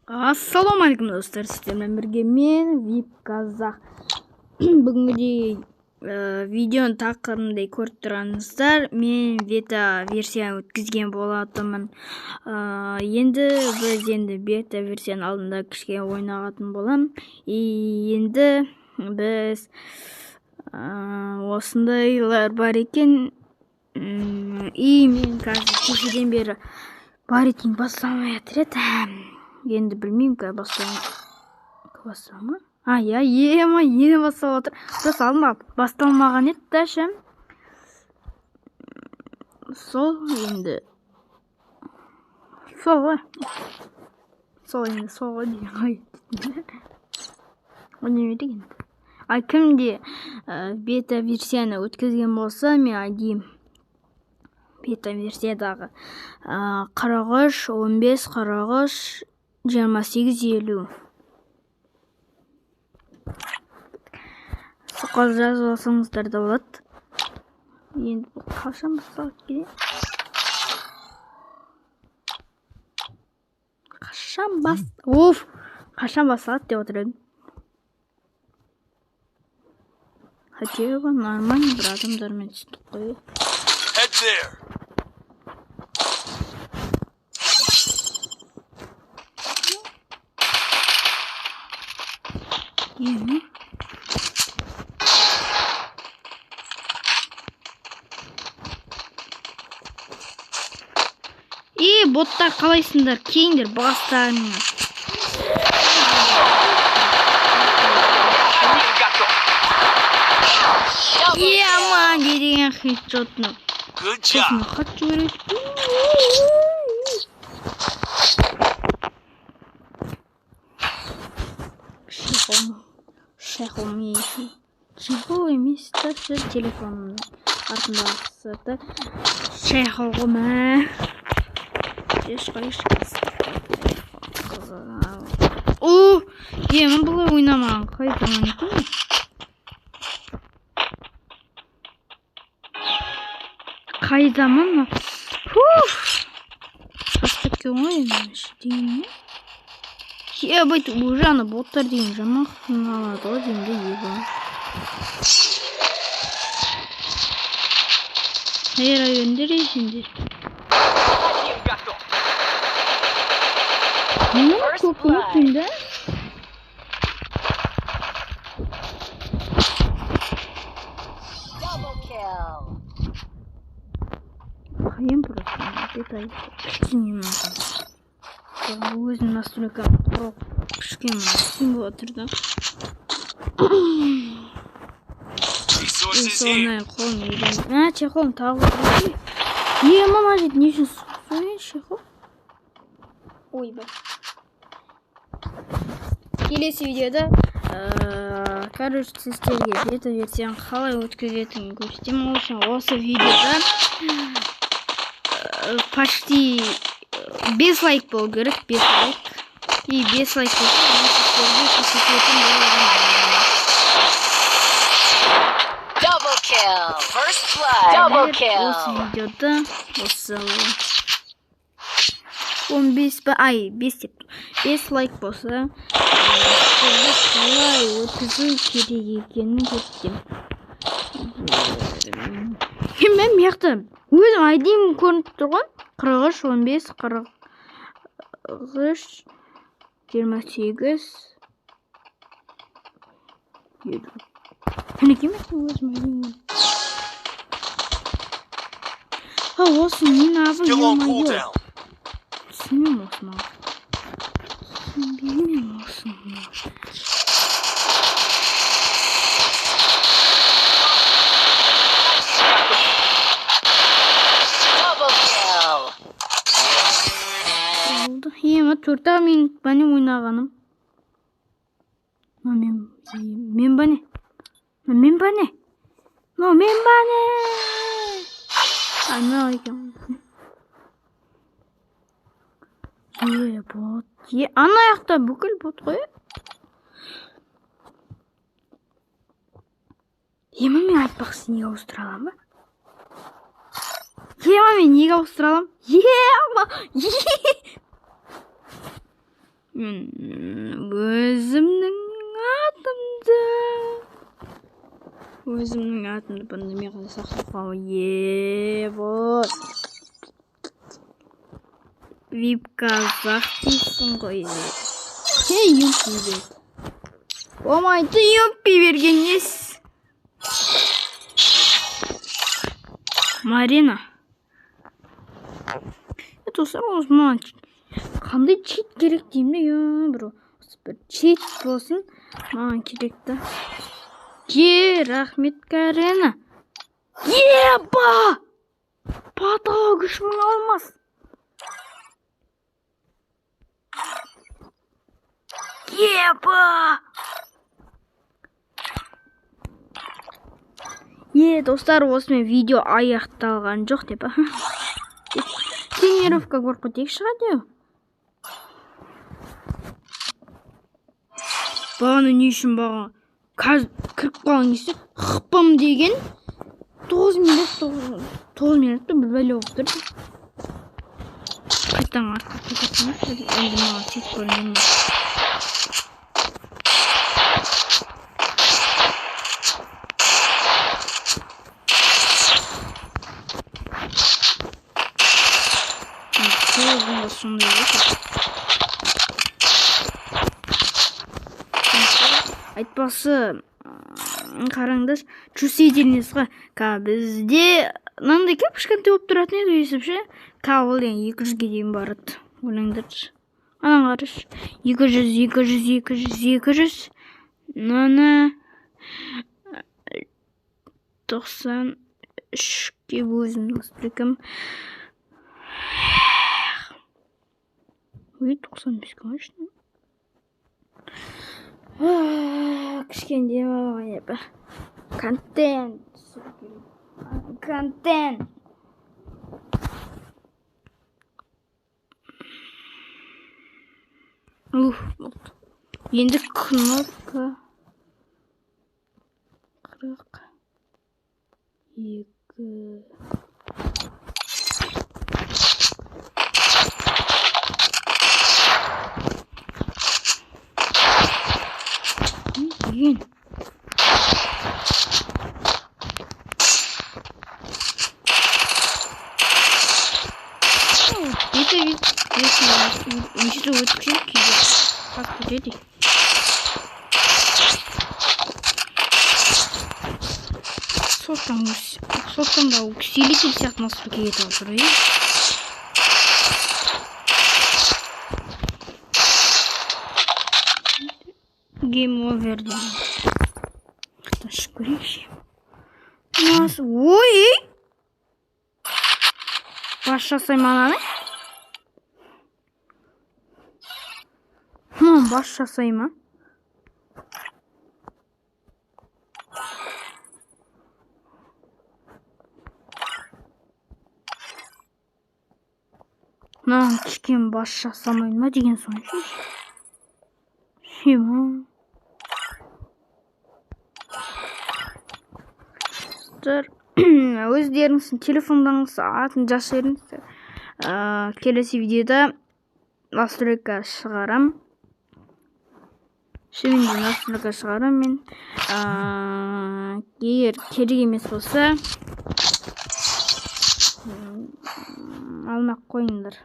Ассалаумағалейкум, достар! Сіздермен бірге мен, Вип Қазақ. Бүгінгідей видеоның тақырыбындай көріп тұрғаныңыздар, мен бета версия өткізген болатынмын. Енді біз енді бета версияның алдында кішкене ойнағатын боламын. И енді біз осындайлар бар екен. И мен қазір кешеден бері бар екен, басталмай жатыр еді. Енді білмеймін, қазір бастала ма? А, иә, ема, енді басталып жатыр. Просто алдында басталмаған еді да ше. Сол енді. Сол ғой. Сол енді, сол ғой деген ғой. Ойнай берейік енді. А кімде бета версияны өткізген болса, мен айдим бета версиядағы 43, 15, 43, 28, 50. Соққа жазып алсаңыздар да болады. Енді бұл қашан басталады екен? Қашан бас... Оф! Қашан басталады деп отыр едім. Хотя бы нормально бір адамдармен түстік қой. Head there. Ема. И боттар, қалайсыңдар? Келіңдер бастарыңа. Ема не деген хедшотны. Good Сосын job. хат жібереді. Чехол. Чехол емес. Чехол емес та ше, телефонымның артындағысы да чехол ғой, мә. Еш қойшы. О, ема, бұлай ойнамаған қай заман екен? Қай заман мына? Фух! Шошып кеткен ғой енді деген не? Ебать, уже ана боттар деген жаман қиналады ғой деймін де, еба. Қайыра беріңдер ей сендер. Не көп көмек да? Double kill. Қиын просто. Бета кішкене маған. Өзімнің настройкам құрып кішкене қиын болып жатыр да. Resources here. Соны қолым үйрен. А, чехолым тағы бар. Е, мама жерде не үшін су чехол? Ойбай. Келесі видеода, короче, сіздерге бета версияны қалай өткізетінін көрсетемін. Ол үшін осы видеода почти 5 лайк болу керек, 5 лайк. И 5 лайк болса, мен сіздерге көрсететін боламын. Double kill. First blood. Double Осы kill. видеода осы 15 ба, ай, 5 деп. 5 лайк болса, сіздерге қалай өткізу керек екенін көрсетемін. Мен мына жақта өзім айдим көрініп тұр ғой. 43, 15, 43, 28, 50. Мінекей, мен өзім айдим көрініп. А, осы нені абы, Still on ё-моё. cooldown. Түсінбеймін осыны. Түсінбеймін осыны. Double kill. Oldu. Ема, 4-ақ минут ба не ойнағаным. Мына мен ба не? Мына мен ба не? Мынау мен ба не? А, мынау екен. Е, бот. Е, ана жақта бүкіл бот қой. Ема, мен айтпақшы, неге ауыстыра аламын ба? Ема, мен неге ауыстыра аламын? Ема! Мен өзімнің атымды бұны мен қалай сақтап қаламын? Е, вот. Вип казах дейсің ғой. Ей, юмпи берді. Болмайды, юмпи берген несі? Марина. Достар, осы маған қандай чит керек деймін де, бір осы бір чит болсын маған керек та. Е, рахмет, Карена. Еба! Потолок 3000 алмас. Еба! Е, достар, осымен видео аяқталған жоқ деп. Тренировка көріп кетейік шығады. Бағана не үшін бағана қазір кіріп қалған кезде хпым деген 9 минут, 9 минутта бір бәле болып тұр. Қайтадан артқа кетіп енді маған сөйтіп көрінген. Сондай айтпасы, қараңдаршы, чувствительность қа бізде мынандай кіп кішкентай болып тұратын еді өйстіп ше. Ол деген 200-ге дейін барады, ойлаңдаршы. Ананы қарашы, 200, 200, 200, 200, мынаны 93-ке өзім настройкам. Ой, 95, конечно. Кішкене демалған еді. Контент. Контент. Уф, болды. Енді кнопка 42. Деген. Бета неше түрлі өткіземін, кейде қатып кетеді. Соттан да усилитель сияқты настройка кетіп отыр, е? Game over деген. Қайтадан көрейікші. Нас, ой! Бас жасаймын ананы. Бас жасай ма? Мынаған кішкене бас жасамай ма деген сонша. Ема. Достар, өздеріңіздің телефондарыңыз атын жазып жіберіңіздер. Келесі видеода настройка шығарам. Шынымен де настройка шығарам мен. Егер керек емес болса, алмақ қойыңдар.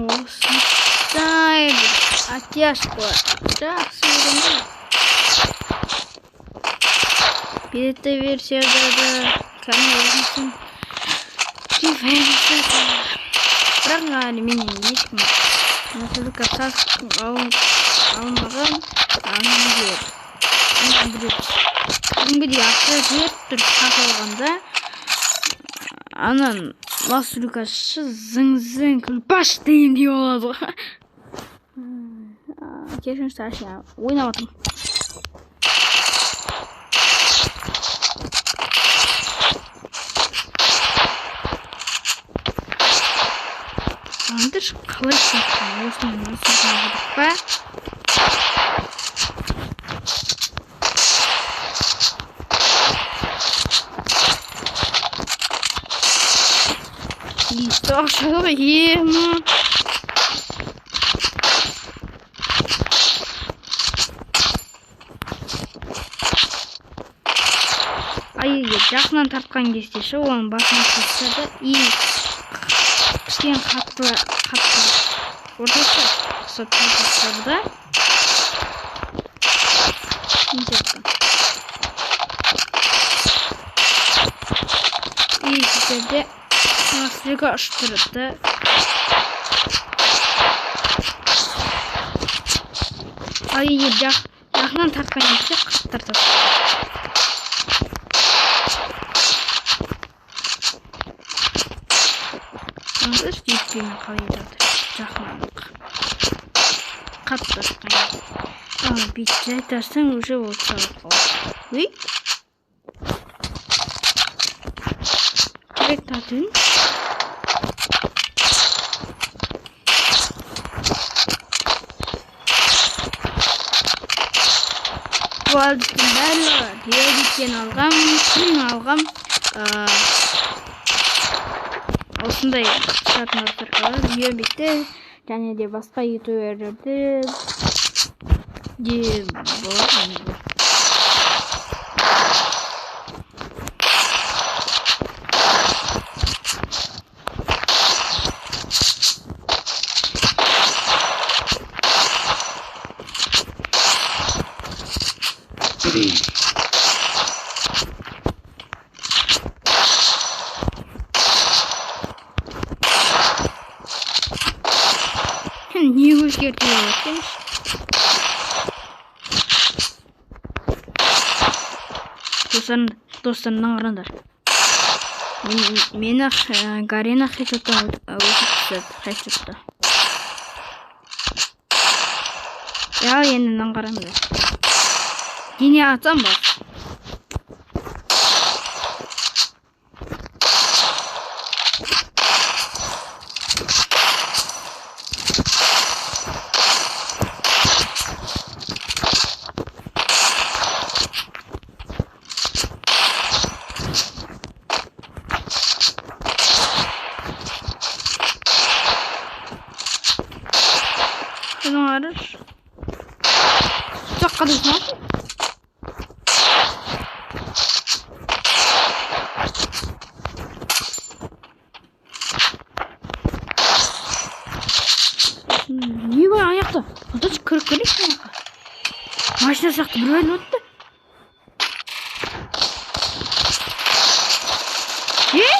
Осындай бір оттяжка жақсы көремін. Бета версияда да кәдімгі бірақ әлі менен ешкім настройка алмаған. Кәдімгідей ақша жіберіп тұрып сатып алғанда Анан настройкасы зың-зың күлпаш дегендей болады ғой. Кешіріңіз, әшейін ойнап жатырмын. Андыш қалай шықты? Осыны настройканы керек па? Ақшалы ғой, ема. Ай, егер жақыннан тартқан кезде ше, оның басына түседі и кішкене қатты орташа ұқсап тартады да. Не сияқты. И сіздерде настройка ұшып тұрады. Ал егер жақыннан тартқан кезде қатты тартады. Аңғаршы, өйткені қалай тартады? Жақыннан қатты тартқан кезде. Ал бүйтіп жай тартсаң, уже ол салып қалады. Үй? Керек тартайын. Бұл әдістің барлығы Reddit'тен алғам. Осындай шығатын настройкалар Reddit'те және де басқа ютуберлерде де болады. Не өзгертуге болады екен? Достар, мынаны қараңдар. Мені Гарена хедшоттан өтіп түседі, хедшотта. Я енді мынаны қараңдар. Дене атсам ба? Тұзаққа түсіп алсын. Не бар ана жақта? Тоқташы, кіріп көрейікші ана жаққа. Машина сияқты біреу өтті. Е?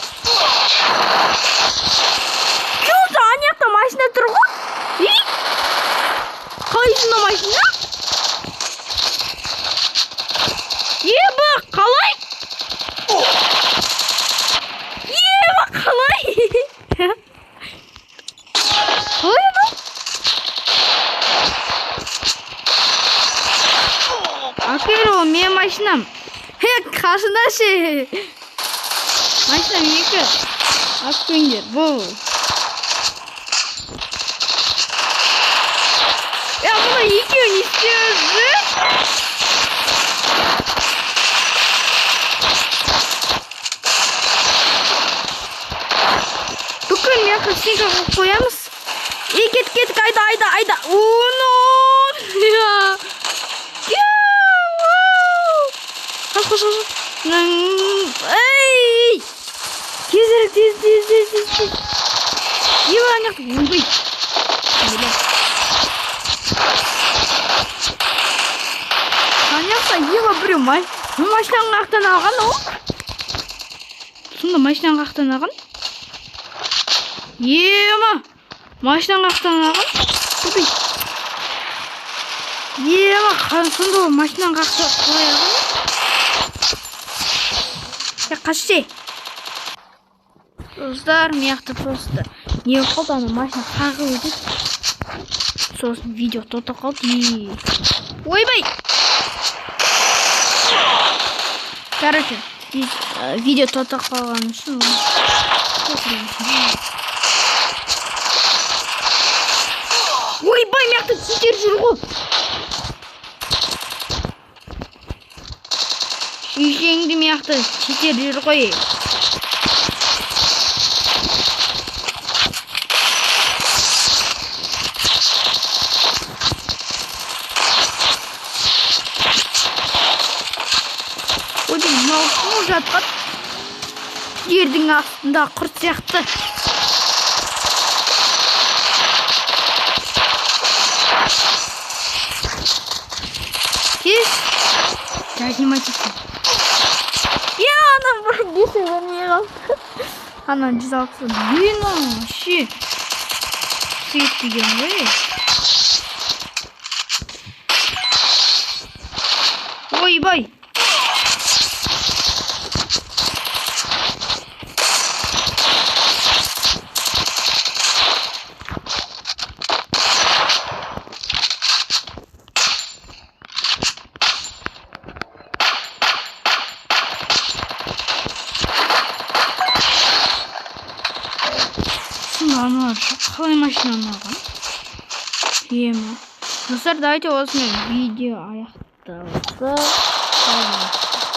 Кім осы ана жақта машина тұр ғой? Е? Қалай сонда машина? Еба, қалай? Еба, қалай? Қалай анау? Әкел ол менің машинам. Хе, қасында ше. Машинам екі. Алып қойыңдар, бол. Я, бұны екеуі не істеп жүр? Бүкіл мияққа стенка қойып қоямыз. Ей, кет, кет, айда, айда, айда. Оно! Қаш, қаш, қаш. Ей! Тезірек, тез, тез, тез, тез, тез. Еба, ана жақта. Ойбай. Ана жақта еба біреу машинаның қаяқтан алған ол? Сонда машинаның қаяқтан алған? Ема! Машинаның қаяқтан алған? Ойбай. Ема, сонда ол машинаның қаяқтан қалай алған? Я, қаш ше. Достар, мына жақта просто не болып қалды, ана машина қағып өтеді. Сосын видео тоқтап қалды. И ойбай! Короче, видео тоқтап қалған үшін ойбай, мына жақта читер жүр ғой. Шешеңді, мына жақта читер жүр ғой. Ойбай, мынау кім жатқан? Жердің астында құрт сияқты. Кеш. Поднимайтесь. Я ана бір бесі бермей қалды. Ана 160. Блин, вообще. Свет деген ғой. Ойбай. Аналар қалай машинаны алған? Ема. Достар, давайте осымен видео аяқталды.